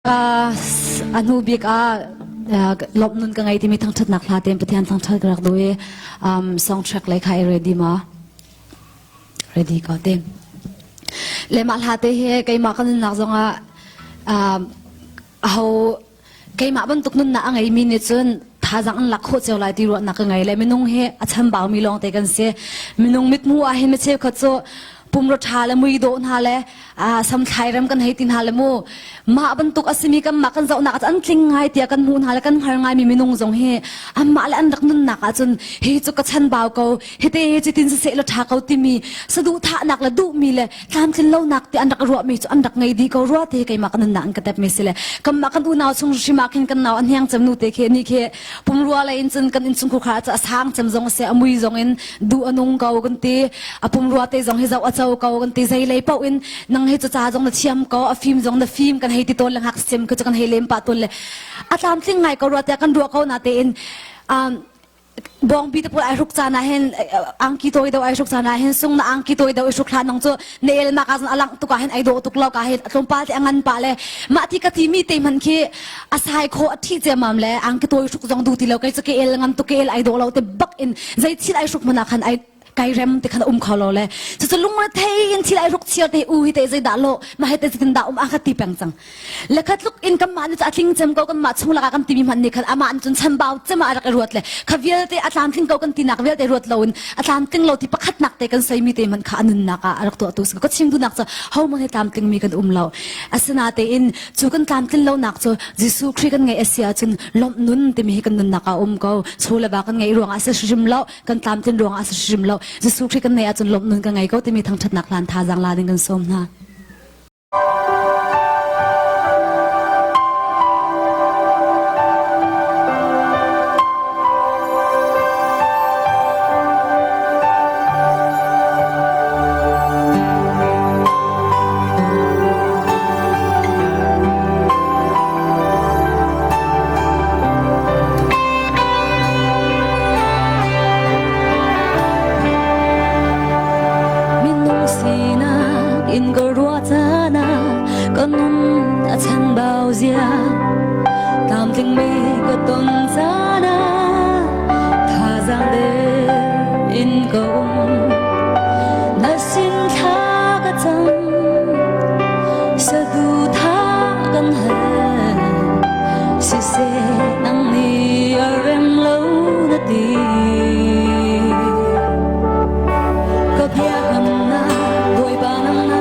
A hnu bik ah lawmh nun ka ngei timi thangṭhatnak hla tein Pathian thangṭhat ka rak duh i song track lei kha i ready ma? Ready ko te. Le mah hla te hi keimah ka nunnak zongah aho keimah bantuk nunnak a ngeimi nih cun thazaang an lak khawh cio lai ti ruahnak ka ngei le minung hi a chambaumi lawng te kan si. Minung mithmuh ah hin mi cheukhat cu pumrua ṭha le mui dawh hna le samthlai rem kan hei ti hna le mu mah bantuk a simi kan mah kan zohnak ah an tling ngai tiah kan hmuh hna le kan hngal ngaimi minung zong hi anmah le an rak nunnak ahcun hi cu ka chanbau ko hite hi cutin siseh la ṭha ko timi saduhthahnak le duhmi le tlamtlin lonak ti an rak ruahmi cu an rak ngei dih ko rua te keimah ka nunnak an ka tepmi si le kanmah kan unau chung hrim ah khin kan nau a hniang cem nu te khi ni khi pumrua lei in cun kan innchungkhar kha a sang cem zong a si a mui zong in duh a nung ko kan ti a pumrua te zong hi zoh a co ko kan ti zei lei paoh in nang hi cu ca zong na thiam ko a fim zong na fim kan hei ti tawn le ngak sim khi cu kan hei lem pah tawn le a tlamtling ngai ko rua tiah kan ruah ko na tein bawngbi te pawl ai hruk caan ah hin angki tawi do ai hruk caan ah hin sung na angki tawi do i hruk hlan nong cu na el ma ka zon alang tuk ah hin ai dawh tuk lo ka hin tlawmpal te a ngan pa le mah ti ka ti mi te man khi a sai kho a thi cemam le angki tawi hruk zong du ti lo kai chu ke el ngam tu ke el ai dawh lo te bak in zei thil ai hruk mana khan ai kai rem te khan um kho lo le cu cu lungre thei in thil ai hruk chiar te u hi te zei dah lo ma he te tin dah um a kha ti peng cang le khat luk in kan mah ni a tling cem ko kan mah chung laka kan timi hman nih khan amah an cun chambau cem ah rak i ruat le kha vialte a tlamtling ko kan tinak vialte ruat lo in a tlamtling lo ti pakhat nak te kan soimi te man kha a nunnak ah a rak tuah tu ka chim duhnak cu ho man he tlamtling mi kan um lo asinatein cu kan tlamtlin lonak cu Jesuh Khrih kan ngeih a si ahcun lawmh nun timi hi kan nunnak ah um ko chaw le va kan ngeih ruangah a si hrim lo kan tlamtlin ruangah a si hrim lo Jesuh Khrih kan ngeih ahcun lawmh nun kan ngei ko timi thangṭhatnak hlan thazaang la ding kan sawm hna. Minung sinak in ka ruah caan ah ka nun a chanbau zia tlamtlingmi ka ton caan ah thazaang der in ka um na sin thla ka cam saduhthah kan hal siseh nang nih a rem lo na ti ka biakamnak Bawipa nang na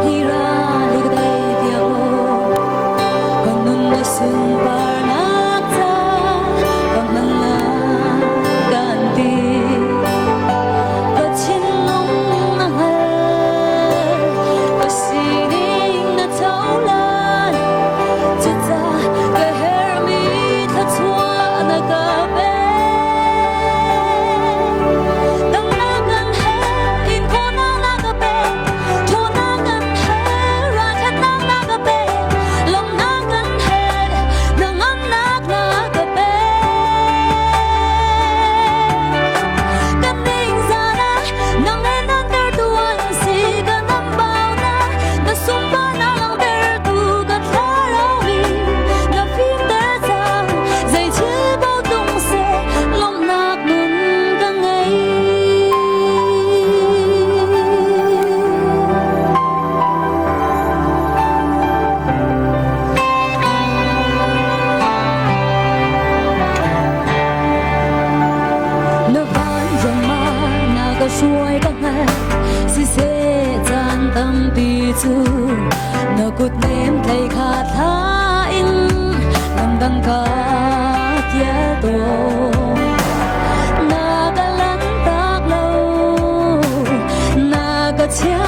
hi ral hi ka tei tiah aw ka nun na sunparnak ca ka hman lai kan ti ka thinlung na hngal ka sining na cohlan cucaah ka herhmi thluachuah na ka pek Damnak kan herh in khawhnak na ka pek ṭhawnnak kan herh ralṭhatnak na ka pek lawmhnak kan herh hnangamnak na ka pek Kan ningzah ah nang he nantertu an si ka nambaunak na sunparnak langhtertu ka thlarau in na fimter cang zei thil paoh tlung seh lawmhnak nun ka ngei. Na vanram ah na ka hruai ka hngalh siseh caan tampi cu na kut nem tlei kha thla in lamdang ka tial tawn na ka lantak lo na ka chia